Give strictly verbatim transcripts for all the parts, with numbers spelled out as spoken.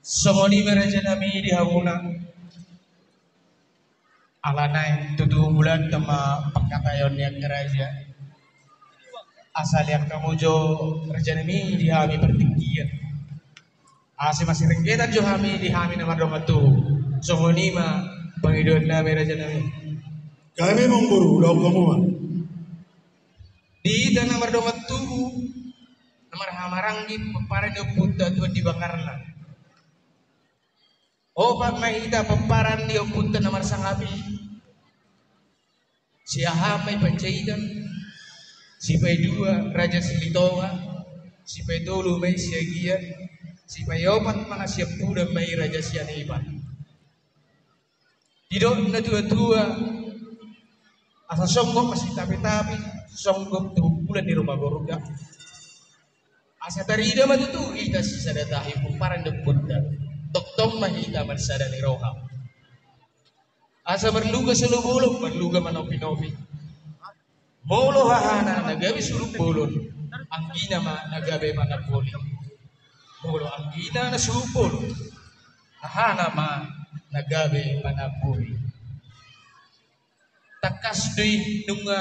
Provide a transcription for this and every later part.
Songon i ma raja nami di hamuna. Alana i tutu bulan tema pangkataion ni angka raja. Asa lean hamu jo raja nami di hami partingkian. Asa masirenggetan jo hami di hami na mardongan tubu. Songon i ma pangidoan nami raja nami. Gabe ma boru, ulaon hamu ma. Di hita na mardongan tubu, na marhahamaranggi pomparan ni ompunta Tuan di Bakarna. Opat ma hita pomparan ni ompunta na marsangap i. Siahaan ma i Panjaitan, sipaidua Raja Silitonga, sipaitolu ma i Siagian, sipaiopat ma na Siampudan ma i Raja Sianipan. Didok na tuatua, asa songgop masitapitapi, songgop tu bulan ni ruma gorga. Asa tarida ma tutu hita sisada tahi pomparan ni ompunta. Tongtong ma hita marsada ni roha. Asa marluga solu bolon, marluga manopinopi. Molo hahana na gabe suluk bolon, anggina ma na gabe panamboli. Molo anggina na suluk bolon, hahana ma na gabe panamboli. Tangkas do i nunga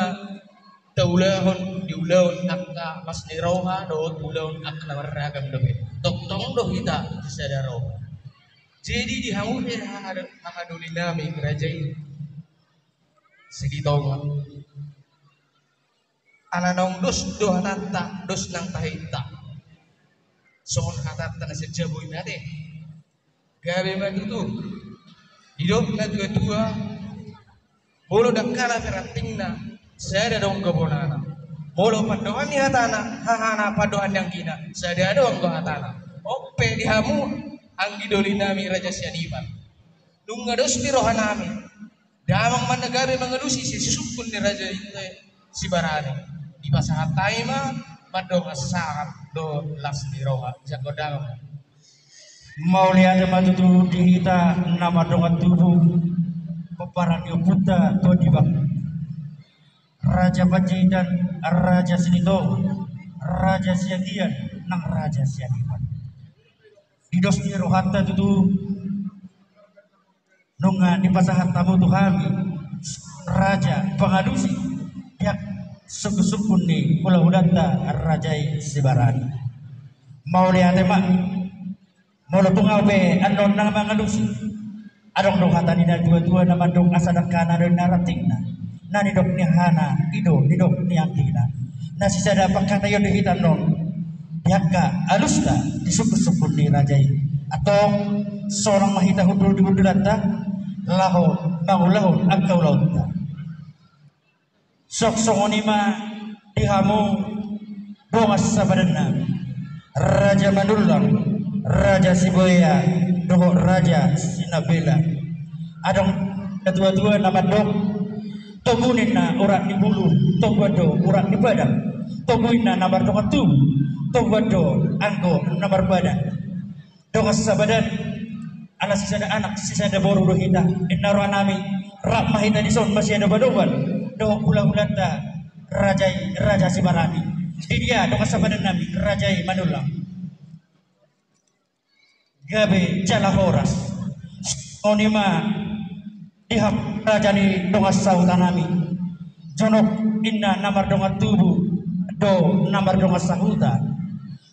taulahon di ulaon angka las ni roha dohot ulaon angka na marragam dope. Tongtong do hita sisada roha. Jadi di hamu pe hahadoli nami raja i Silitonga. Ala naung dos do hatanta, dos nang tahinta. Songon hatanta na sian jabu i ma ate. Gabe ma tutu. Didok na tuatua. Molo dangkana pe rantingna, sada do anggo bonana. Molo pandohan ni hatana, hahana pandohan ni anggina, sada do anggo hatana. On pe di hamu anggi doli nami Raja Sianipan. Nunga dos di roha nami. Damang ma na gabe mangalusi sisungkun ni raja i Sibarani. Dipasahat hami ma mandongan sahat dohot las ni roha. Jangkon damang. Mauliate ma tutu di hita na mardongan tubu, pomparan ni ompunta Tuan di Bak. Raja Panjaitan, Raja Silitonga, Raja Siagian, nang Raja Sianipan. Di dos ni rohanta tutu. Nunga dipasahat hamu tu hami raja pangalusi, di angka sungkun-sungkun ni hula-hulanta raja i Sibarani. Mauliate ma. Molo tung au pe annon na mangalusi. Adong do hata ni na tua-tua na mandok asa dangkana do i na rantingna. Na nidok ni hahana i do nidok ni anggina. Na sisada pangkataion do hita annon. Di angka alusta di sungkun-sungkun ni raja i. Antong sonang ma hita hundul di hundulanta laho mangulahon angka ulaonta. Songon i ma di hamu dongan sapadanna Raja Manullang, Raja Siboea dohot Raja Sinambela. Adong na tua-tua na mandok, togu ninna urat ni bulu, toguan do urat ni padan. Togu ninna na mardongan tubu, toguan do anggo na marpadan. Dongan sapadan, ala sisada anak sisada boru do hita. Ninna roha nami, rap ma hita dison masiadopan-dopan dohot hula-hulanta raja i Raja Sibarani. Di dia dongan sapadan nami Raja i Manullang. Gabe jala horas. Songon i ma di hamu raja ni dongan sahuta nami. Jonok ninna na mardongan tubu do na mardongan sahuta.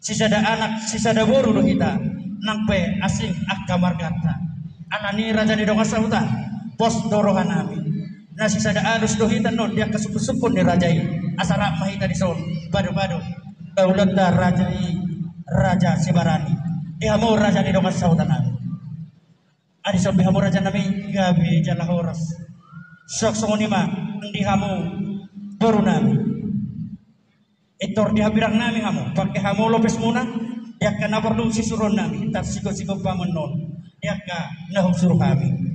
Sisada anak sisada boru do hita. Nang pe asing angka marganta, alani raja ni dongan sahuta, pos do roha nami. Na sisada alus do hita annon di angka sungkun-sungkun ni raja i. Asa rap ma hita dison pado-pado hula-hulanta raja i Raja Sibarani. Di hamu raja ni dongan sahuta nami. Adi songon i hamu raja nami, gabe jala horas. Songon i ma di hamu boru nami. Pintor di hambirang nami hamu, pangke hamu lopes muna. Di angka na porlu sisuruon nami, tarsigo-sigo pamonnon di angka na husuru hami.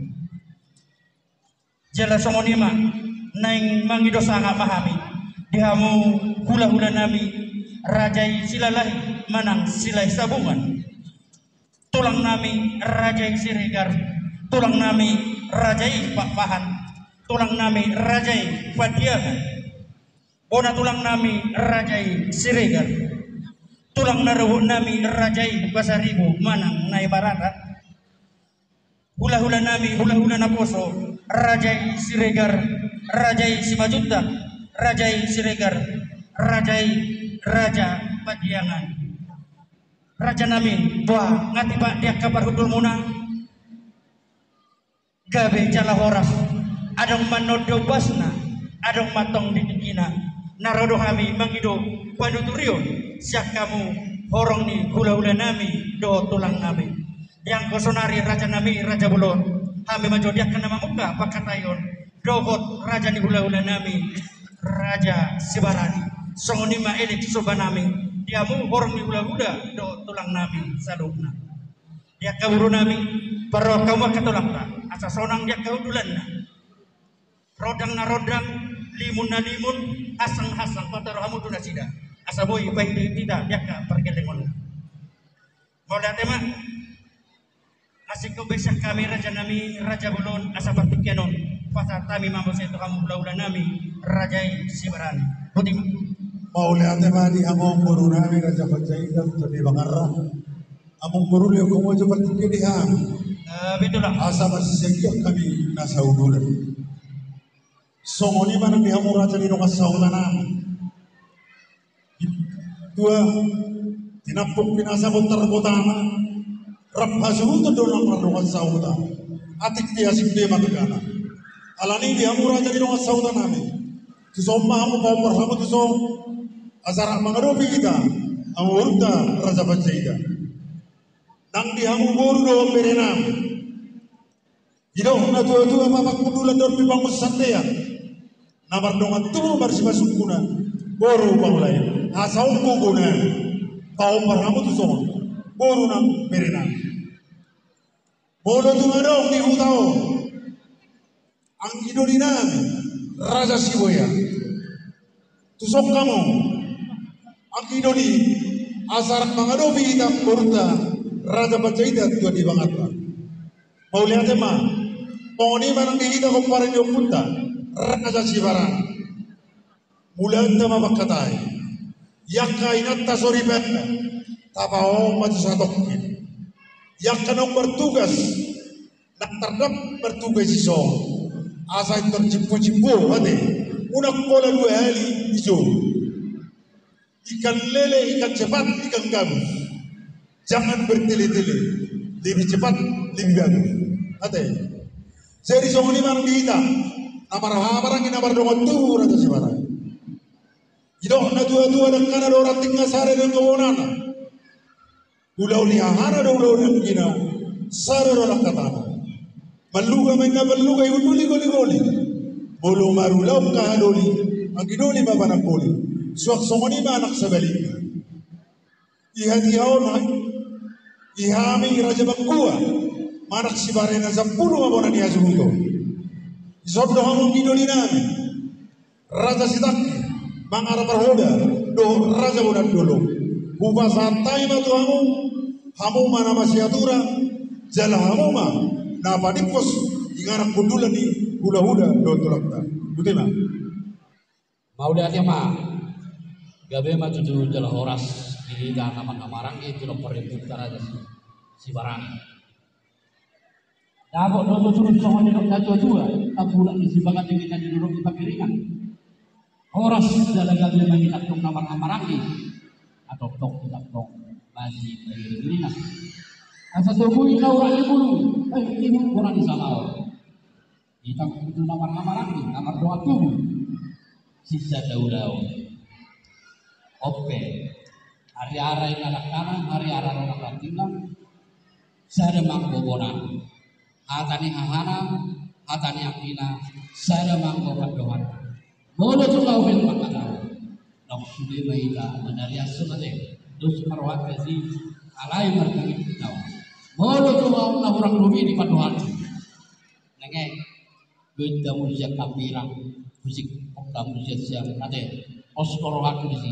Jala songon i ma naeng mangido sangap ma hami di hamu hula-hula nami, raja i Silalahi manang Silahi Sabungan. Tulang nami raja i Siregar, tulang nami raja i Pakpahan, tulang nami raja i Pandiangan. Bona tulang nami raja i Siregar. Tulang na rorobot nami raja i Pasaribu manang na i Barata. Hulahula nami, hulahula naposo, raja i Siregar, raja i Simanjuntak, raja i Siregar, raja i Raja Pandiangan. Raja nami, boha, nga tipak di angka parhundulmuna? Gabe jala horas. Adong ma na di ombasna, adong ma tong di tingkina. Na ro do hami mangido panuturion sian hamu horong ni hulahula nami dohot tulang nami. Di anggo sonari raja nami, raja bolon, hami ma jo di angka na mamungka pangkataion dohot raja ni hulahula nami, Raja Sibarani. Songon i ma elek somba nami di hamu horong ni hulahula dohot tulang nami saluhutna. Di angka boru nami, parrohahon hamu angka tulangta, asa sonang di angka hundulanna. Rondang na rondang, limun na limun, hasang na hasang, pataru hamu tu nasida. Asa boi paihutihut hita di angka pargellengonna. Mauliate ma. Asing do be sian hami raja nami, raja bolon, asa partingkian on pasahat hami ma muse tu hamu hulahula nami, raja i Sibarani. Boti ma. Mauliate ma di hamu boru nami, Raja Panjaitan, tu Debangarra. Amang boru, lehon hamu jo partingkian di hami. Eh, betul lah. Asa marsisahian hami na sahundulan. Songon i ma nang di hamu raja ni dongan sahuta nami. Tua, tinampuk pinasa bontar botana, rap hasuhuton do nang mardongan sahuta. Atik di asing be margana. Alani di hamu raja ni dongan sahuta nami. Tuson ma hamu, paompar hamu tuson. Asa rap mangadopi hita hamu borunta Raja Panjaitan. Nang di hamu boru dohot bere nami. Didok na tuatua, papak hundulan dohot pipangun sandean, na mardongan tubu marsipasungkunan, boru pangulaon. Asa on gogona, paompar hamu tuson, boru nang bere nami. Molo tung adong di huta on anggi doli nami, Raja Siboya, tuson hamu anggi doli, asa rap mangadopi hita borunta Raja Panjaitan tu Debangarra. Mauliate ma. Songon i ma nang di hita pomparan ni ompunta Raja Sibarani. Mulaanta ma pangkataion. Di angka inanta soripada, tapaohom ma tu satongkin. Di angka naung martugas, nang tardap martugas dison, asa intor jimboljimbo ate, unang pola dua hali dison. Ikan lele, ikan cepat, ikan gabus. Jangan bertele-tele. Lebih cepat, lebih bagus. Ate. Jadi songon i ma nang di hita na marhahamaranggi, na mardongan tubu, Raja Sibarani. Didok na tuatua, dangkana do rantingna, sada do ingomonana. Ulaon ni hahana do ulaon ni anggina, sada do langkatana. Malluga ma inna palluga, ihunduli goligoli. Molo marulaon haha doli, anggi doli ma panamboli. Suang songon i ma nang sabalikna. Di hatiha on, di hami Raja Bangkua, manang Sibarani na sampulu ma bona ni hasuhuton. Dison do hamu anggi doli nami, Raja Sitangki, Mangarapar Hoda, dohot Raja Bonandolo. Hupasahat hami ma tu hamu, hamu ma na masiatura, jala hamu ma na panimpos inganan hundulan ni hulahula dohot tulangta. Boti ma. Mauliate ma. Gabe ma tutu jala horas di hita na marhahamaranggi, tu na parhundulta Raja Si-, Sibarani. Dapot do tutu songon nidok na tuatua, tambulak ni Sibaganding na didolok ni Pangiringan. Horas jala gabe ma hita tong na marhahamaranggi. Atau tong hita tong masipairingiringan. Asa tubu i na urat ni bulung, eh, ibu bona ni salaon. Hita tutu na marhahamaranggi, na mardongan tubu. Sisa daulaon. On pe, ariara inna dangkana, ariara ro nang rantingna, sada ma anggo bona. Hata ni hahana, hata ni anggina, sada ma anggo pandohan. Molo tung laho pe pangkataion, naung sude ma hita manariashon ate, dos ma rohanta si alai martangis hita. Molo tung adong na hurang lobi di pandohan, nenge, duit hamu sian hambirang, musik hamu sian siamun ate, pos do rohangku disi.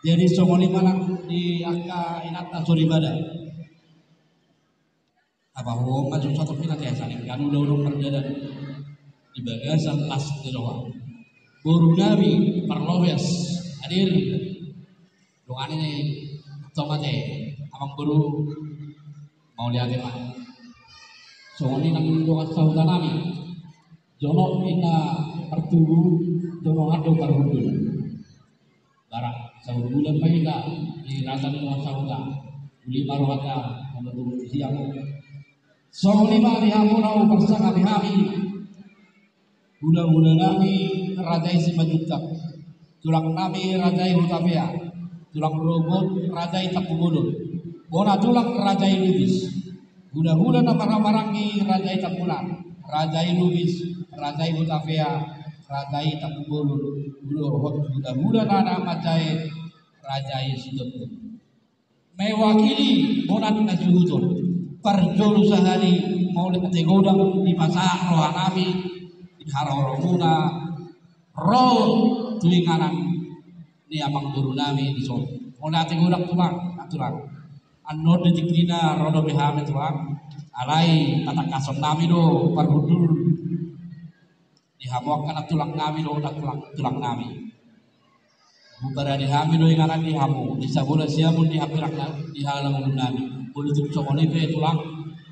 Jadi songon i ma nang di angka inanta soripada. Tapahohom ma jo satongkin ate, asa denggan ulaon on mardalan di bagasan las ni roha. Boru nami parlobas hadir. Dongani ni tong ate, amang boru, mauliate ma. Songon i nang dongan sahuta nami. Jonok inna partubu, jonok do parhundul. Barak saurbulan ma hita di raja ni dongan sahuta. Uli ma rohanta molo tubu di siamu. Songon i ma di hamu na huparsangap hami. Hulahula nami raja i Simanjuntak, tulang nami raja i Hutapea, tulang rorobot raja i Tampubolon, bona tulang raja i Lubis, hulahula na marhahamaranggi raja i Tampunan, raja i Lubis, raja i Hutapea, raja i Tampubolon, dohot hulahula na manjae raja i Situtu. Mewakili bona na suhuton, parjolo sahali mauliate godang dipasahat roha nami di haroromuna ro tu inganan ni amangboru nami dison. Mauliate godang tulang, tulang. Annon di tingkina ro dope hami tulang, alai patangkason nami do parhundul. Di hamu angka na tulang nami dohot na tulang, tulang nami. Huparade hami do inganan di hamu, di sabola siamun di hambirang na, di halangulu nami. Molo tung songon i pe tulang,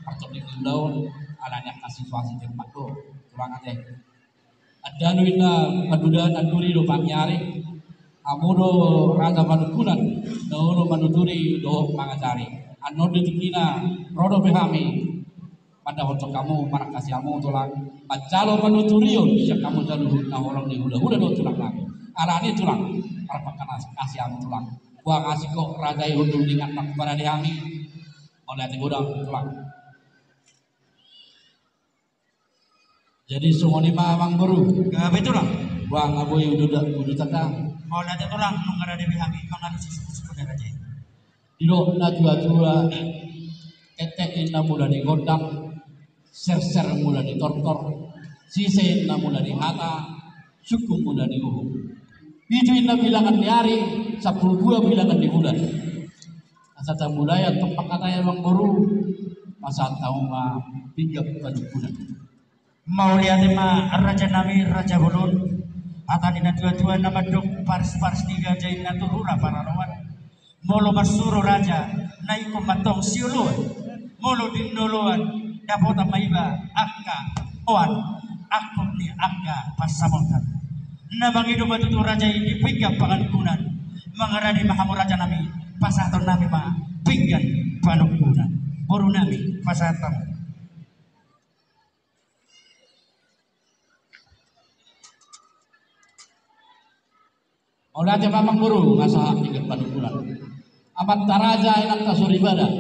partonding ni ulaon, alani angka situasi termat do, tulang ate. Andanu inna panduda nanduri do paniari, hamu do raja panungkunan, na olo manuturi dohot mangajari. Annon di tingkina, ro dope hami, mandapothon hamu, manangkasi hamu tulang, manjalo panuturion sian hamu saluhut na holong ni hulahula dohot tulang nami. Alani tulang, marpangkasi hamu tulang. Boan asi ko raja i hundul di inganan huparade hami. Mauliate godang tulang. Jadi songon i ma amangboru. Gabe tulang. Boan na boi uduta, udutanta. Mauliate tulang, nunga rade be hami mangalusi suku-suku ni raja i. Didok na tua-tua, ketek inna mula ni gondang, serser mula ni tortor, sise inna mula ni hata, sungkun mula ni uhum. Pitu inna bilangan ni ari, sampulu dua bilangan ni bulan. Asa tamulai antong pangkataion amangboru, pasahat hamu ma pinggan panungkunan. Mauliate ma raja nami, raja bolon. Hata ni na tua-tua na mandok, paris-paris ni gajah inna tu hula paraloan. Molo marsuru raja, na ingkon ma antong sioloan. Molo di na oloan, dapotan ma iba angka oan, angkup ni angka pansamotan. Na mangido ma tutu raja i di pinggan panungkunan. Mangarade ma hamu raja nami, pasahaton nami ma pinggan panungkunan. Boru nami, pasahat hamu. Mauliate ma amangboru, pasahat pinggan panungkunan. Amanta raja, inanta soripada.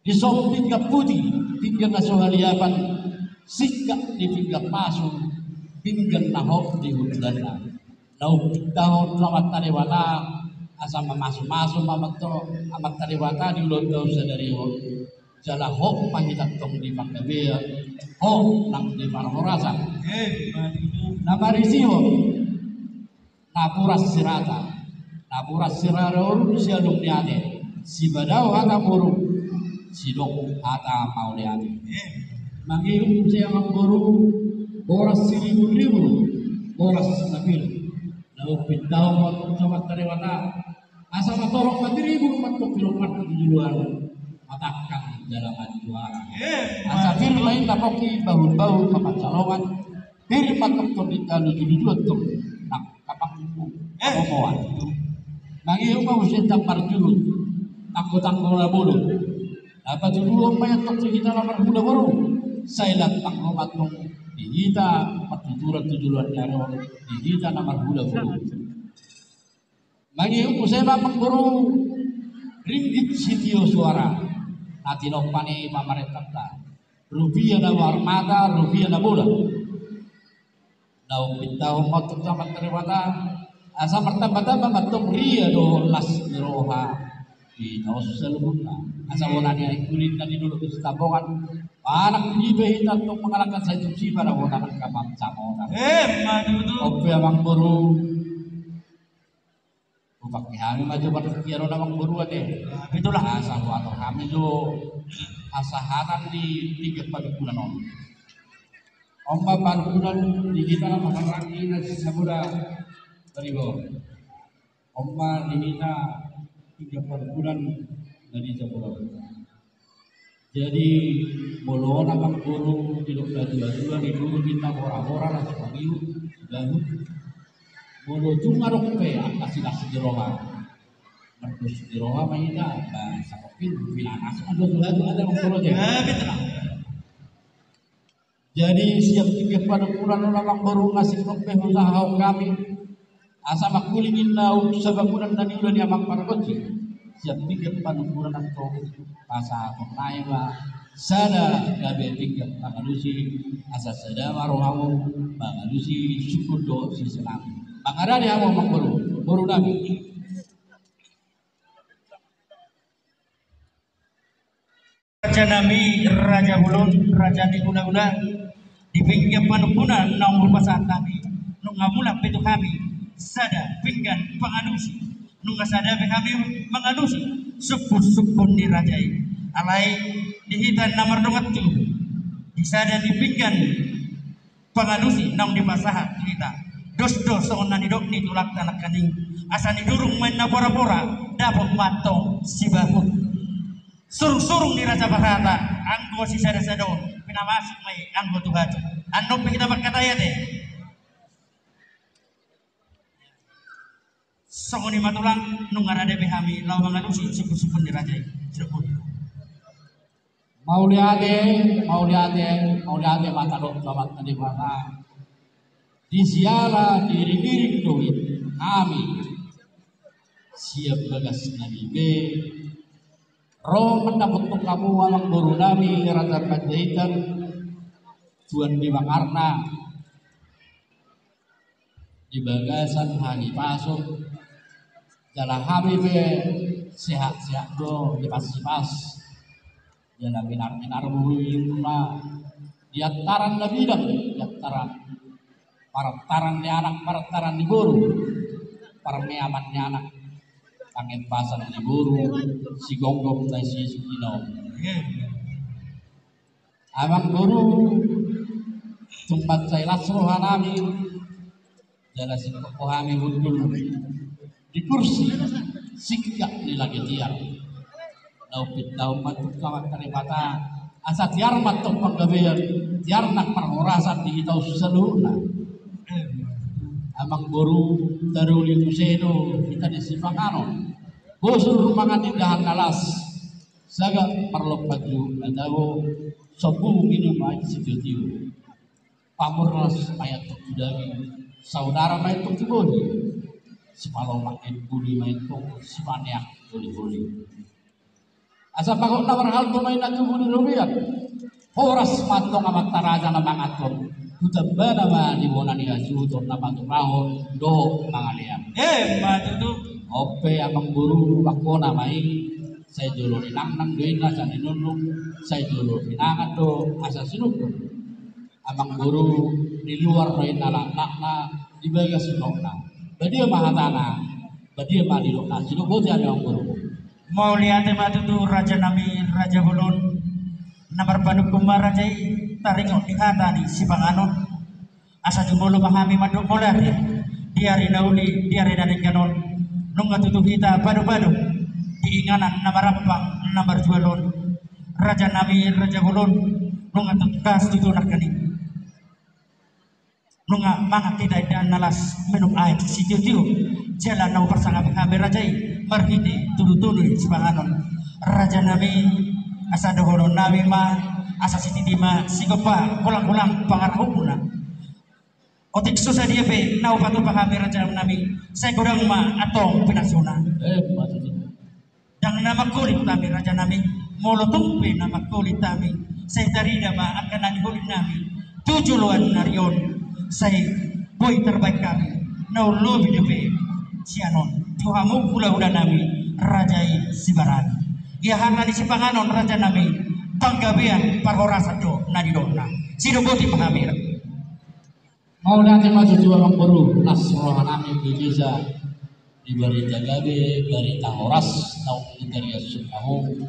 Dison pinggan puti, pinggan na so haliapan, singkat di pinggan pasu, pinggan na hot di hundulanna. Na umpitahon tu Amanta Debata, asa mamasu-masu ma antong Amanta Debata di ulaonta sadari on. Jala hot ma hita antong di panggabean, hot nang di parhorasan. Eh, betul. Na marisihon, na boras sirata, na boras sirata on sialum ni ate, sibadao hata boru, sidok hata mauliate. Eh. Mangihut muse amangboru, boras siribu-ribu, boras na pir. Na umpitahon ma antong tu Amanta Debata, asa matorop matiribung ma antong pir opat tu joloan, matangkang jala manjuara. Eh, asa pir ma inna pongki bahul-bahul pamansalongan, pir ma antong tondinta luju-luju antong nang kapangkuku. Eh. Omoan. Mangihut ma muse ndang marjuhut, tanggo-tanggo na bolon. Na patuduhon ma i antong tu hita na marhula boru, sai lantang do ma antong di hita partuturan tu joloan ni ari on, di hita na marhula boru. Mangihut muse ma amangboru, ringgit sitio suara, na tinompa ni pamarentanta, rupia na marmata, rupia na bola. Na umpitahon ma antong tu Amanta Debata, asa martamba-tamba ma antong ria dohot las ni roha di hita on saluhutna. Asa bona ni aek ulin na di dolok di Sitambongan, manang di pe hita antong mangalangka sai tung sipa na bona nangka mansamotan. Eh, ma tutu. On pe amangboru. Hupake hami ma jo partingkian on amangboru ate. Betul lah. Asa huatur hami jo hasahatan di pinggan panungkunan on. On ma panungkunan di hita na marhahamaranggi na di sabola bariba on. On ma di hita pinggan panungkunan na di sabola on. Jadi, molo on amang boru, didok na tua-tua, di dulu kita bora-bora lah, suami, baru. Molo tung adong pe angka silas ni roha. Mardos ni roha ma hita, ba, sangkapin, bilang asal ada dua tu ada amang boru aja. Eh, betul lah. Jadi, siap tinggal panungkunan on amang boru, ngasih kopeh usaha hau kami. Asa mangkuling inna usaha bangunan dan iudah ni amang pargonsi. Siap tinggal panungkunan antong. Asa pernai ma. Sada gabe tinggal pangalusi. Asa sada ma rohamu. Pangalusi syukur do si senang. Pangadani hamu amang boru. Boru nami. Raja nami, raja bolon, raja ni hulahula, di pinggan panungkunan naung hupasahat hami, nunga mulak pe tu hami sada pinggan pangalusi, nunga sada pe hami mangalusi sungkun-sungkun ni raja i. Alai di hita na mardongan tubu di sada ni pinggan pangalusi naung dipasahat tu hita. Dos do songon na nidok ni tulangta nangkaning, asa nidurung ma inna pora-pora, dapot ma antong sibahut. Surung-surung ni raja parhata, anggo sisada-sada on, pinamasuk ma i anggo tu hata. Annon pe hita mangkatai ate. Songon i ma tulang, nunga rade pe hami laho mangalusi sungkun-sungkun ni raja i. Sungkun. Mauliate, mauliate, mauliate ma tadok tu Amanta Debata. Di siala diiring-iring do hami sian bagas nami be ro mandapothon hamu amang boru nami Raja Panjaitan, tuan di Bakarna. Di bagasan hahipason, jala hami pe sehat-sehat do, hipas-hipas, jala minar-minar boru i ma di antaran na bidang, di antaran parantaran ni anak, parantaran ni boru, parmeaman ni anak, pangempasan ni boru, sigomgom na si Sukino. Amang boru, tung mansai las roha nami, jala singkop hami hundul di kursi singkat ni lage tiar. Na umpit taon ma tung Amanta Debata, asa tiar ma antong panggabean, tiar nang parhorasan di hita on saluhutna. Amang boru, taruli muse do hita di sipanganon. Bosur mangan indahan na las. Sagat parlompan juhut na tabo, sombu minum aek sitio-tio. Pamurnas ma i antong tu daging, saudara ma i antong tu bohi. Sipalomak ni buli ma i antong, sipaneang holi-holi. Asa pangkatna marhalto ma i na tubu di robean. Horas ma antong amanta raja na mangathon. Hutambana ma di bona ni hasuhuton na paturahon dohot pangalean. Emma tutu. On pe amang boru, bangkona ma i. Sai jolo ninangnang do inna asa ninungnung, sai jolo ninangan do asa sinungkun. Amang boru, di luar do inna laklakna, di bagas unokna. Badia ma hatana, badia ma nidokna. Sidok boti hami amang boru. Mauliate ma tutu raja nami, raja bolon. Na marpanungkun ma raja i, taringot di hata ni sipanganon. Asa jumolo ma hami mandok mauliate di ari na uli, di ari na denggan on. Nunga tutu hita pado-pado di inganan na marampang na marjual on. Raja nami, raja bolon, nunga tangkas tutu nangkaning. Nunga mangan hita indahan na las, minum aek sitio-tio. Jala na huparsangapi hami raja i marhite tudu-tudu ni sipanganon. Raja nami, asa dohonon nami ma, asa sititi ma sigompa, holang-holang pangarahutmuna. Otik so sadia pe na hupatupa hami raja nami, sai godang ma antong pinasuna. Emma tutu. Ndang na mangholit hami raja nami, molo tung pe na mangholit hami, sai tarida ma angka na niholit nami tu joloan ni ari on, sai boi tarbahen hami na umlobi dope sian on tu hamu hula-hula nami, raja i Sibarani. Ia hata ni sipanganon raja nami, panggabean parhorasan do na nidokna. Sidok boti ma hami. Mauliate ma tutu amang boru, las roha nami di desa, di barita gabe, barita horas naung ditariashon hamu.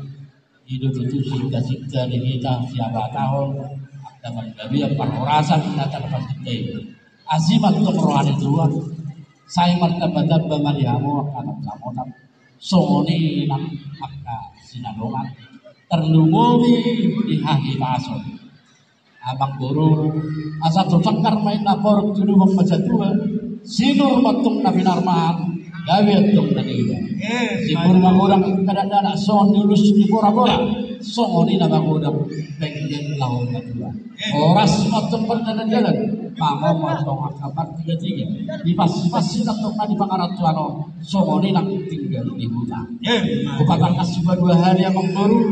I do tutu singkat-singkat di hita sihabatahon angka panggabean parhorasan na tarpasingkat i. Asi ma antong roha ni Tuhan, sai martamba-tamba ma di hamu angka na samotan, songon i nang angka sinadongan. Tarlumobi di hahitason. Amang boru, asa tu sanggar ma inna poruk tu lubang ma satua, sinur ma tong na pinarman, gabe tong na niula. Eh, sinur ma godang angka dakdanak songon ni ulus ni borabora, songon i na magodang penggeng laho matua. Eh. Horas ma tong pardalan-dalan, mamomot tong angka partigatiga, dipasipasi tong na di pangarantoan on, songon i nang tinggal di huta. Eh, ma. Hupatangkas ma dua hali amang boru,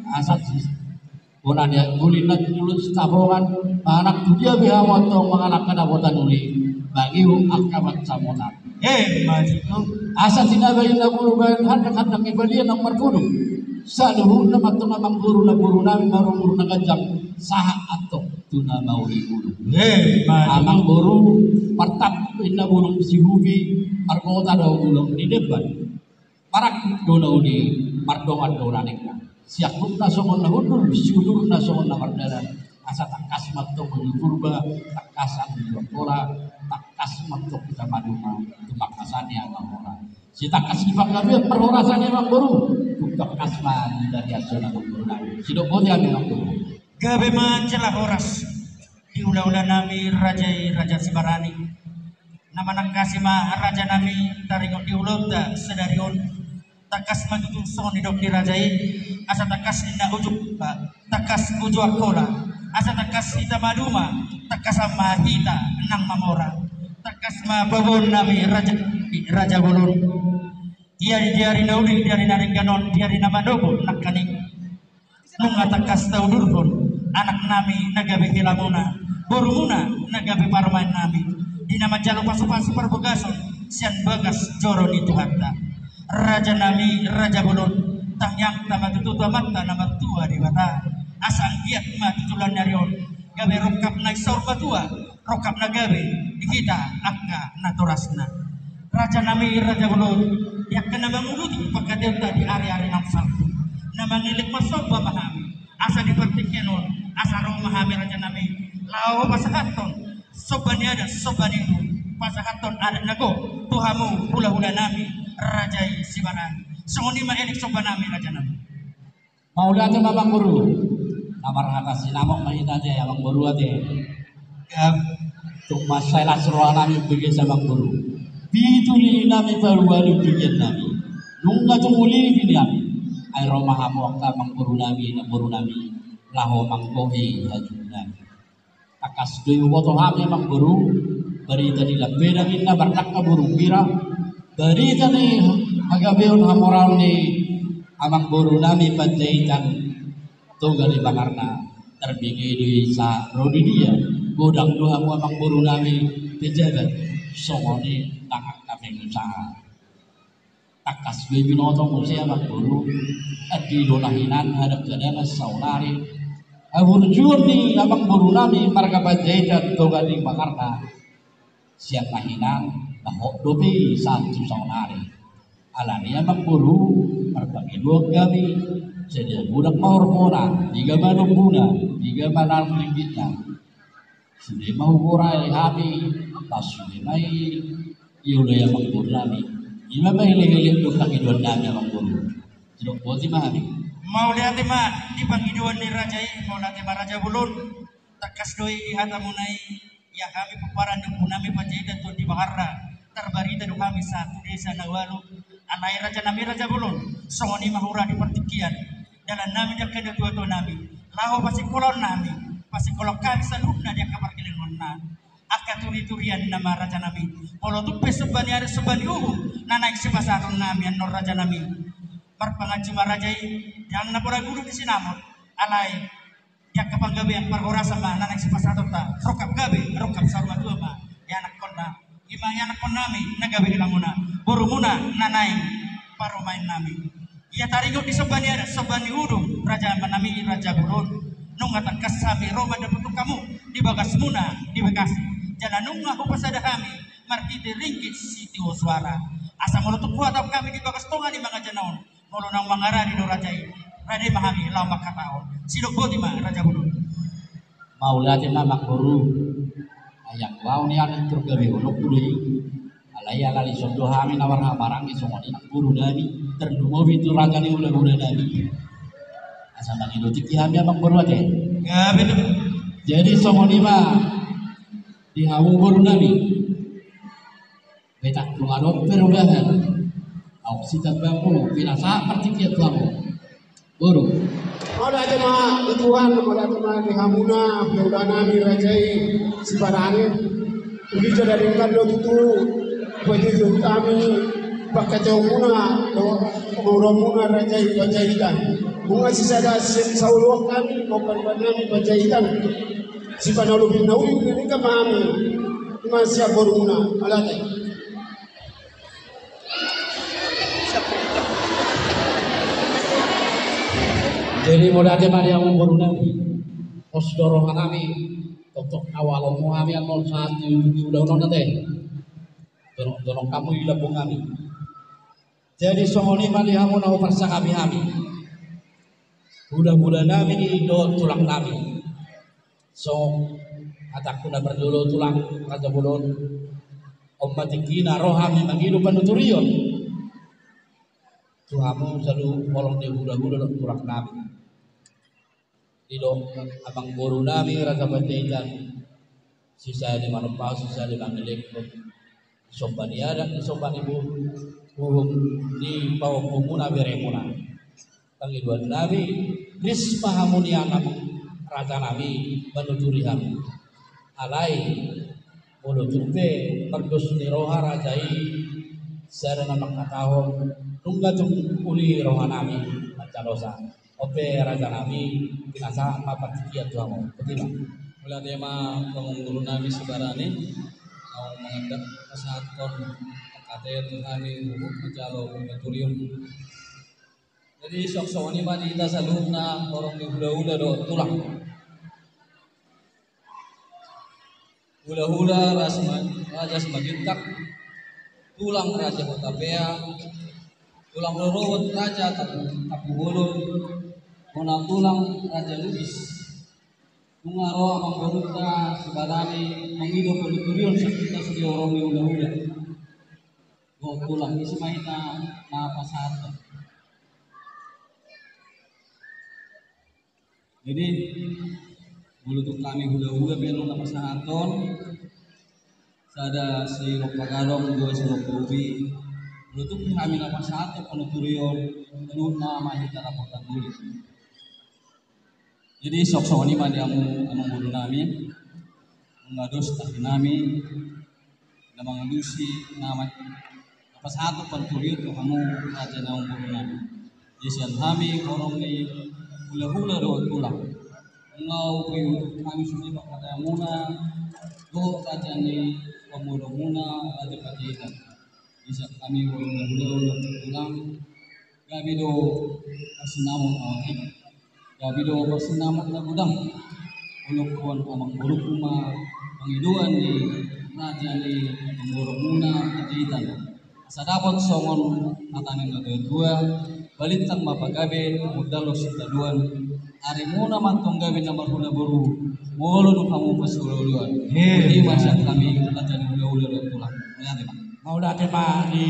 asa bona ni uli na tu jolo Sitapongan, manang tu dia be hamu antong mangalangka dapotan uli, bagi angka pansamotan. Eh, ma tutu. Asa tinaba inna boru bahen handang-handang ni balian na marpudun. Saluhutna ma antong amang boru na boru nami marumur na ganjang, sahat antong tu na mauli-uli. Eh, ma tutu. Amang boru, martap inna bulung sihubi, margota do bulung ni demban. Marangkup do na uli, mardongan do na ningga. Siangkupna songon na hundul, siudurna songon na mardalan. Asa tangkas ma antong Alu Purba, tangkas Alu Angkola, tangkas ma antong hita maduma, tumangkasan ni amang boru. Sitangkas ni panggabean parhorasan ni amang boru, tung tangkas ma di balian songon amang boru nami. Sidok boti hami amang boru. Gabe ma jala horas di hula-hula nami raja i, Raja Sibarani. Na manangkasi ma raja nami taringot di ulaonta sadari on. Tangkas ma tutu songon nidok ni raja i, asa tangkas ninna uju, tangkas uju Angkola, asa tangkas hita maduma, tangkasan ma hita nang mamora. Tangkas ma boaboaon nami raja, raja bolon. Ia di ari na uli, di ari na denggan on, di ari na manogot nangkaning. Nunga tangkas taudurhon anak nami na gabe helamuna, borumuna na gabe parumaen nami, di na manjalo pasu-pasu parbagason sian bagas joro ni Tuhanta. Raja nami, raja bolon, tangiangta ma tutu tu Amanta na martua Debata, asa anggiat ma tu joloan ni ari on gabe rongkap na saur matua, rongkap na gabe di hita angka natorasna. Raja nami, raja bolon, di angka na manguduti pangkataionta di ari-ari naung salpu, na mangelek marsomba ma hami, asa di partingkian on, asa ro ma hami raja nami, laho pasahathon somba ni adat, somba ni udu, pasahathon adat na gok tu hamu hula-hula nami, raja i Sibarani. Songon i ma elek somba nami raja nami. Mauliate ma amang boru. Na marhata sinamot ma hita ate amang boru ate. Tung mansai las roha nami umbege amang boru. Pitu lili nami paruali umbegean nami. Nunga tung uli pini nami. Ai ro ma hamu angka amang boru nami, inang boru nami, laho manggohi hajut nami. Tangkas do i huboto hami amang boru, barita ni lampedang inna bardangka burung bira, barita ni hagabeon hamoraon ni amang boru nami Panjaitan Toga ni Bakarna, tarbege do i sahat ro di dia, godang do hamu amang boru nami pejabat, songon i nang angka pengusaha. Tangkas do i binoto muse amang boru, andi do na hinan hadang-hadangan saonari. Haburjuon ni amang boru nami marga Panjaitan Toga ni Bakarna. Sian na hinan na hot dope i sahat tu saonari. Alani amang boru, marpangidoan hami, sadia godang ma horbo na, piga ma lombuna, piga ma nang ringgitna. Sude ma huborai hami, pas sude ma i, i olo i amang boru nami. I ma pahilehilehon pangidoan nami amang boru. Sidok boti ma hami. Mauliate ma di pangidoan ni raja i, mauliate ma raja bolon. Tangkas do i hatamuna i, ia hami pomparan ni ompu nami Panjaitan Tondi Bakarna, tarbarita do hami sahat tu desa na ualu. Alai raja nami raja bolon, songon i ma hura di partingkian. Dalan nami di angka natua-tua nami, laho pasingkolahon nami, pasingkolahon hami saluhutna di angka pargellengon nami. Angka turi-turian nama raja nami, molo tung pe somba ni ari somba ni uhum na naeng sipasahaton nami annon raja nami. Marpanganju ma raja i, ndang na pola guru di sinamot, alai di angka panggabean parhorasan ma na naeng sipasahatonta, rongkap gabe, rongkap saur matua ma ianakkonna. I ma ianakkon nami na gabe helamuna, borumuna na naeng parumaen nami. Ia taringot di somba ni adat, somba ni udu, raja nami raja bolon, nunga tangkas hami ro mandapothon hamu di bagasmuna di Bekasi. Jala nunga hupasada hami marhite ringgit sitio suara. Asa molo tung huhatahon hami di bagas tonga ni mangajana on, molo naung mangaradi do raja i, rade ma hami laho mangkatahon. Sidok boti ma raja bolon. Mauliate ma amang boru. Ayang wau ni anak turgabe honok kudo i. Alai ala dison do hami na marhahamaranggi songon i nang boru nami, tarlumobi tu raja ni hulahula nami. Asa mangido tingki hami amang boru ate. Jadi songon i ma di hamu boru nami. Betak tu adong perubahan. Auk sitambang mu pinasahat partingkian tu hamu. Boru. Mauliate ma di Tuhan, mauliate ma di hamuna hulahula nami raja i Sibarani. Uli jala denggan do tutu. Bagi tu kami pakkatahonmuna do, pamoruonmuna raja i Panjaitan. Nunga sisada sian saoloan hami, pamoruon nami Panjaitan. Sipanalupin na uli na denggan ma hami. Ima sian borumuna. Mauliate. Jadi mauliate ma di hamu boru nami. Pos do roha nami. Toktok awal omo hami annon sahat di ulaon on ate. Donok-donok hamu i lambung hami. Jadi songon i ma di hamu na huparsakapi hami. Hulahula nami dohot tulang nami. So, hatangku na parjolo tulang, raja bolon. On ma tingkina ro hami mangido panuturion tu hamu saluhut horong ni hulahula dohot tulang nami. Didok amang boru nami raja Panjaitan. Sisada manopahon, sisada mangelek. Somba ni adat, somba ni uhum, uhum ni pahompumuna beremuna. Pangidoan nami, ris ma hamu nian amang raja nami manuturi hami. Alai molo tung pe mardos ni roha raja i, sada na mangkatahon, nunga tung uli roha nami manjalosa. On pe raja nami, pinasahat ma partingkian tu hamu. Botima. Mauliate ma amang boru nami Sibarani. Au mangandak pasahathon ate tu hami huhut manjalo panuturion. Jadi songon i ma di hita saluhutna horong ni hulahula dohot tulang. Hulahula Raja Simanjuntak, tulang Raja Hutapea, tulang rorobot Raja Tampubolon, bona tulang Raja Lubis. Nunga ro amang borunta Sibarani mangido panuturion sian hita sude horong ni hulahula. Dohot tulang, ise ma hita na pasahathon. Jadi molo tung hami hulahula pe na pasahathon, sada sirompa gadong, dua sirompa ubi. Molo tung pe hami na pasahathon panuturion, saluhutna ma hita dapotan doli. Jadi songon i ma di hamu amang boru nami. Nunga dos tahi nami na mangalusi nama na pasahathon panuturion tu hamu raja ni amang boru nami. Jadi sian hami horong ni hulahula dohot tulang, nunga hupaihut hami sude pangkataionmuna dohot raja ni pamoruonmuna Raja Panjaitan. Di sian hami horong ni hulahula dohot tulang, gabe do parsinamot na otik, gabe do parsinamot na godang. Molo huboan amang borungku ma pangidoan ni raja ni pamoruonmuna Panjaitan, asa dapot songon hata ni natuatua: Balintang ma pagabe, tumundalhon sitadoan. Arimuna ma antong gabe na marhula boru, molo dung hamu pasiolooloan. He. Ima sian hami raja ni hulahula dohot tulang. Mauliate ma. Mauliate ma di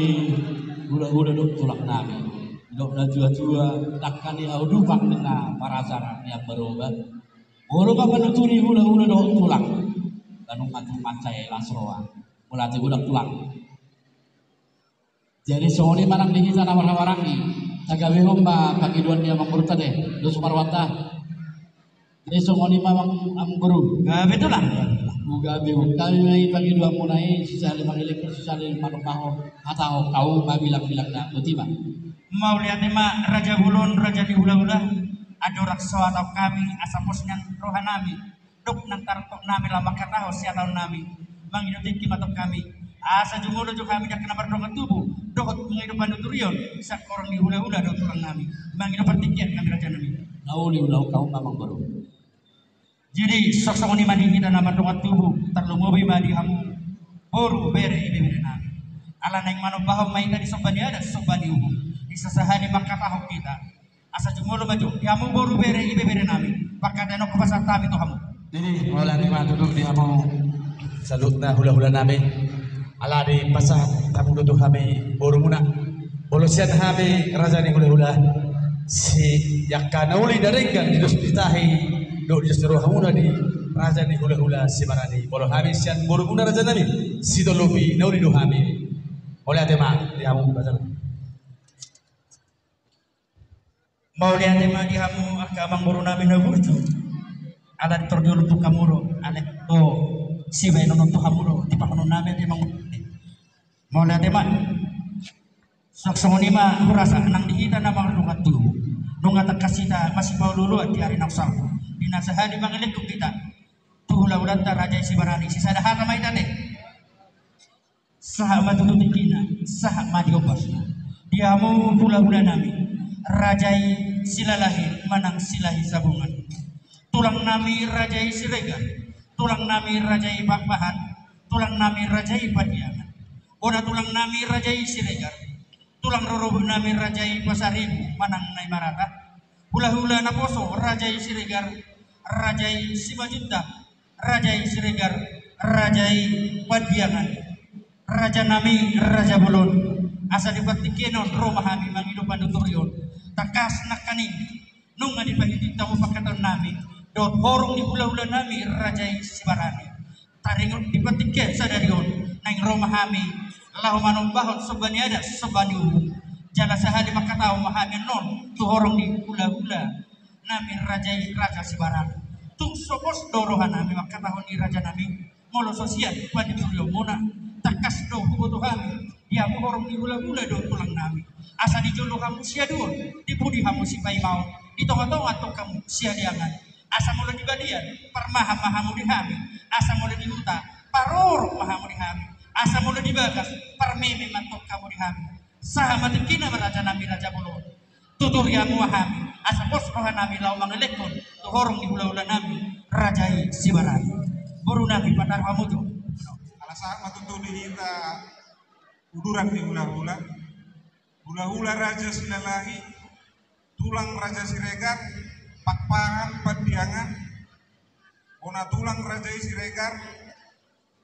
hulahula dohot tulang nami. Didok natuatua, dangka ni hau dumpak ninna parasar ni ambaroba. Molo ma manuturi hulahula dohot tulang, nunga tung mansai las roha. Mauliate godang tulang. Jadi songon i ma nang di hita na marhahamaranggi, tagabehon ma pangidoan ni amang borunta ate, dos ma rohanta. Jadi songon i ma amang, amang boru. Gabe tulang. Gabe, gabe hami ma i pangidoanmuna i, sisada mangelek, sisada manopahon, hatahon hamu ma bilangbilangna. Botima. Mauliate ma raja bolon, raja ni hulahula. Andorang so hatahon hami asa pos nian roha nami, dung nang taroktok nami laho mangkatahon sihatahon nami, mangido tingki ma tong hami, asa jumolo jo hami dangka na mardongan tubu dohot mangido panuturion sian horong ni hulahula dohot tulang nami. Mangido partingkian hami raja nami. Na uli ulaon hamu ma amang boru. Jadi songon i ma di hita na mardongan tubu, tarlumobi ma di hamu boru, bere, ibebere nami. Ala naeng manopahon ma hita di somba ni adat, somba ni uhum, di sasahat ni mangkatahon hita. Asa jumolo ma jo di hamu boru, bere, ibebere nami, pangkataion on hupasahat hami tu hamu. Jadi mauliate ma tutu di hamu saluhutna hulahula nami. Ala dipasahat hamu do tu hami borumuna. Molo sian hami raja ni hulahula, Si angka na uli na denggan di dos ni tahi dohot di dos ni rohamuna di raja ni hulahula Sibarani. Molo hami sian borumuna raja nami, sitolopi na uli do hami. Mauliate ma di hamu raja nami. Mauliate ma di hamu angka amangboru nami na burju. Ala torjolo tu hamu do, ala do sibaenon tu hamu do tipahonon nami ate amangboru. Mauliate ma. Songon i ma hurasa nang di hita na mardongan tubu. Nunga tangkas hita masipaolooloan di ari naung salpu. Di na sahali mangelek hita tu hulahulanta raja i Sibarani, sisada hata ma hita ate. Sahat ma tutu tingkina, sahat ma di ombasna. Di hamu hulahula nami, raja i Silalahi manang Silahi Sabungan. Tulang nami raja i Siregar, tulang nami raja i Pakpahan, tulang nami raja i Pandiangan. Bona tulang nami raja i Siregar, tulang rorobot nami raja i Pasaribu manang Naimarata. Hulahula naposo raja i Siregar, raja i Simanjuntak, raja i Siregar, raja i Pandiangan. Raja nami, raja bolon. Asa di partingkian on ro ma hami mangido panuturion. Tangkas nangkaning nunga dipaihutihut hamu pangkataion nami dohot horong ni hulahula nami raja i Sibarani. Taringot di partingkian sadari on naeng ro ma hami laho manombahon somba ni adat, somba ni uhum. Jala sahali mangkatahon ma hami annon tu horong ni hulahula nami raja i, raja Sibarani. Tung so pos do roha nami mangkatahon i raja nami, molo so sian paniturionmuna, tangkas do huboto hami di hamu horong ni hulahula dohot tulang nami. Asa di jolo hamu siaduon, di pudi hamu sipaimaon, di tongatonga antong hamu sialeangan. Asa molo di balian, parmahan ma hamu di hami. Asa molo di huta, parorot ma hamu di hami. Asa molo di bagas, parmeme ma antong hamu di hami. Sahat ma tingkina ma raja nami raja bolon. Tuturi hamu ma hami, asa pos roha nami laho mangelekhon tu horong ni hulahula nami raja i Sibarani. Boru nami, pataru hamu tu. Ala sahat ma tutu di hita uduran ni hulahula. Hulahula raja Silalahi, tulang raja Siregar, Pakpahan, Pandiangan, bona tulang raja i Siregar,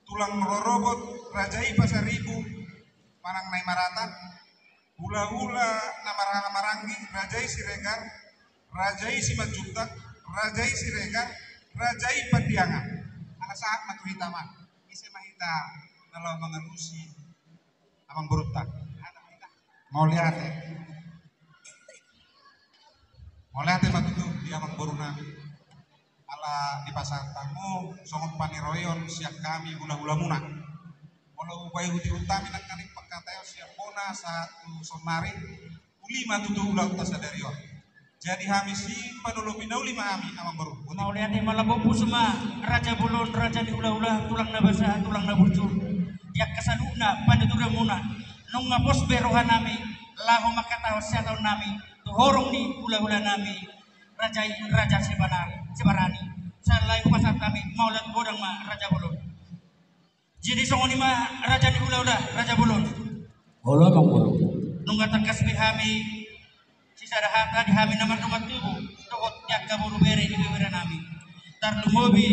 tulang rorobot raja i Pasaribu manang Naimarata, hulahula na marhaha maranggi raja i Siregar, raja i Simanjuntak, raja i Siregar, raja i Pandiangan. Ala sahat ma tu hita ma. Ise ma hita na laho mangalusi amangborunta? Mauliate. Mauliate ma tutu di amangboru nami. Ala dipasahat hamu songon paniroion sian hami hulahulamuna. Molo hupaihutihut hami nangkaning pangkataion sian bona sahat tu saonari, uli ma tutu ulaonta sadari on. Jadi hami sipanolopi na uli ma hami amangboru. Mauliate ma, lambok pusu ma raja bolon, raja ni hulahula, tulang na basa, tulang na burju. Di angka saluhutna panuturianmuna, nunga pos be roha nami laho mangkatahon siatahon nami tu horong ni hulahula nami raja i, raja Sibarani, Sibarani. Sai lae hupasahat hami, mauliate godang ma raja bolon. Jadi songon i ma raja ni hulahula, raja bolon. Olo, amangboru. Nunga tangkas be hami sisada hata di hami na mardongan tubu dohot di angka boru bere di bebere nami. Tarlumobi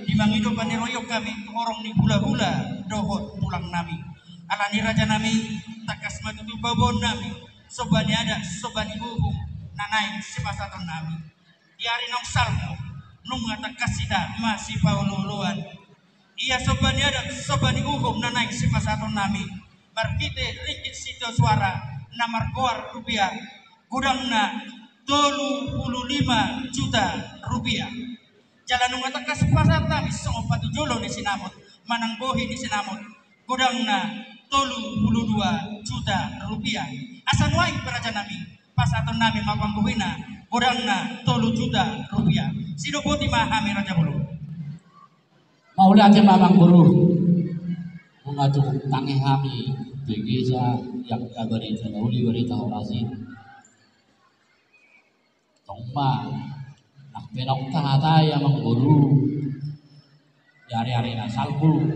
di mangido paniroion hami tu horong ni hulahula dohot tulang nami. Alani raja nami, tangkas ma tutu paboaon nami somba ni adat, somba ni uhum na naeng sipasahaton nami. Di ari naung salpu, nunga tangkas hita masipaolooloan. Ia somba ni adat, somba ni uhum na naeng sipasahaton nami marhite ringgit sitio suara na margoar rupiah, godangna tolu pulu lima juta rupiah. Jala nunga tangkas pasahat nami songon patujolo ni sinamot manang bohi ni sinamot, godangna tolu pulu dua juta rupiah. Asa nuaeng pe raja nami, pasahaton nami ma pambohina, godangna tolu juta rupiah. Sidok boti ma hami raja bolon. Mauliate ma amangboru. Nunga cukup tangihon hami, bege sa di angka barita na uli, barita horas i. Tong ma, nang pe naung tahatai amangboru, di ari-ari na salpu,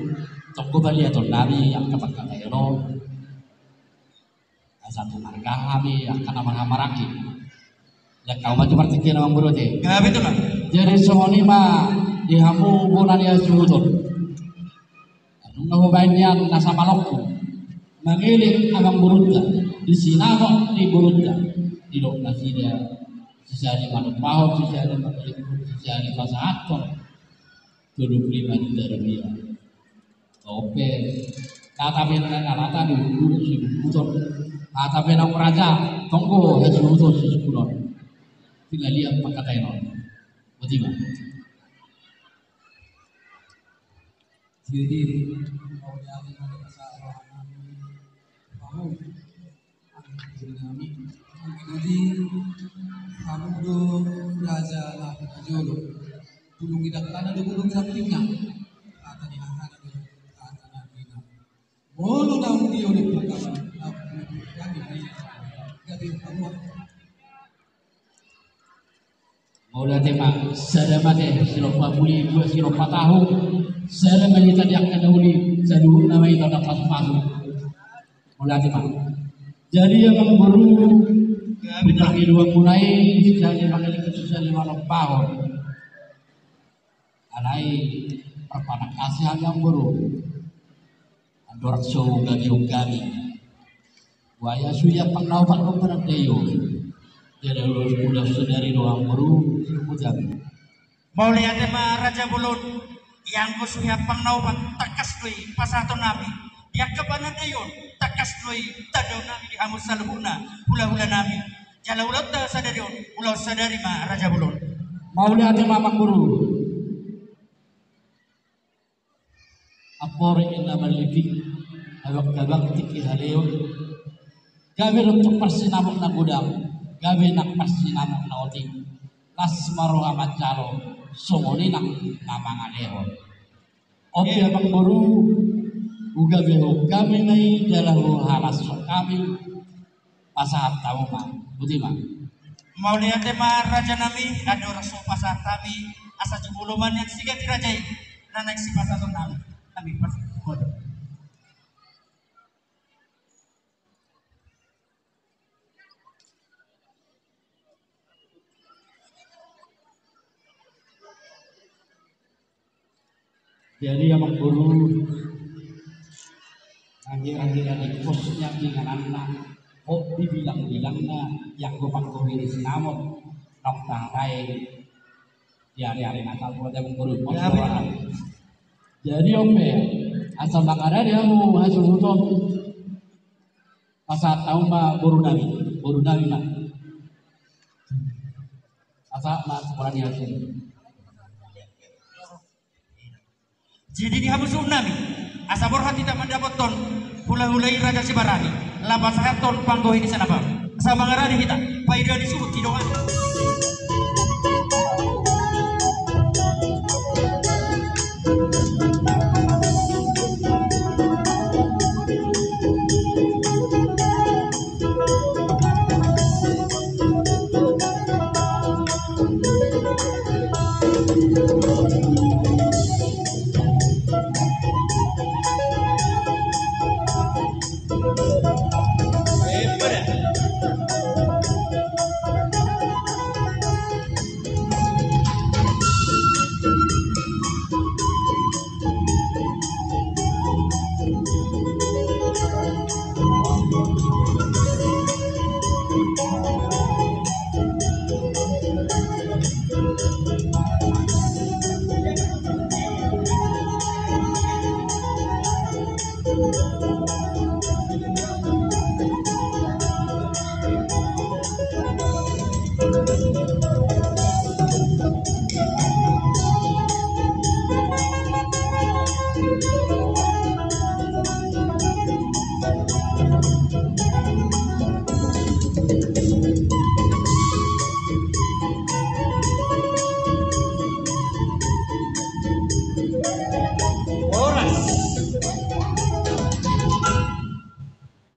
tong do paliaton nami angka pangkataion on. Asa tung arga hami angka na marhaha maranggi. Jangkau ma tu partingkian amangboru ate. Gabe tu ma. Jadi songon i ma di hamu bona ni hasuhuton. Nunga hubaen nian na samalongku mangelek amangborunta di sinamot ni borunta, didok nasida Sisali manombahon, sisali mangalehon, sisali pasahathon tolu pulu lima juta rupiah. Oke. Tata bena na lata di ulu si buton. Tata bena raja tonggo hasuhuton si sukunon. Tinggal lihat pangkataion. Boti ma. Jadi, kalau dia ada masalah, mau. Jadi, hamu do raja na hujolo. Bulung idangkana do bulung sampingna. Kata ni hahana do, kata na bina. Molo naung dioloi hami, naung dioloi hami, gabe hamu. Mauliate ma, sada mate, sirompa puli, dua sirompa tahu, sada ma hita di angka na uli, saluhutna ma hita na pasu-pasu. Mauliate ma. Jadi amangboru, bintang iluan mulai, sisali mangalehon, sisali manombahon. Alai marpanangkasi hami amangboru. Andorang so gabe hami. Buaya suya pangnaopat do panandaion. Jadi ulos, ulos sadari do amangboru, sinukutan. Mauliate ma raja bolon, ianggo suya pangnaopat tangkas do i pasahaton nami. Di angka panandaion, tangkas do i tandaon nami di hamu saluhutna, hula-hula nami. Jala ulaonta sadari on, ulaon sadari ma raja bolon. Mauliate ma amangboru. Amporik na mallipik, habang-habang tingki haleon. Gabe do tong parsinamot na godang, gabe nang parsinamot na otik. Las ma roha manjalo, songon i nang na mangalehon. Oke, amangboru, hugabe hami ma i, jala huhalashon hami. Pasahat hamu ma, boti ma. Mauliate ma raja nami, andorang so pasahat hami, asa jumolo ma nian sigati raja i, na naeng sipasahaton nami. Hami pasahat. Jadi amangboru, akhir-akhir di kosnya ingananna, kok dibilang-bilangna, ianggo panggohi ni sinamot, nang tahatai, di ari-ari Natal, buat amangboru. Jadi oke, asa mangarade hamu hasuhuton. Pasahat hamu ma boru nami, boru nami ma. Pasahat ma boru nami. Jadi di hamu suhut nami, asa borhat hita mandapothon hula-hula i raja Sibarani, laho pasahathon panggohi ni sinamot. Asa mangarade hita, paida ni suhut di dongan.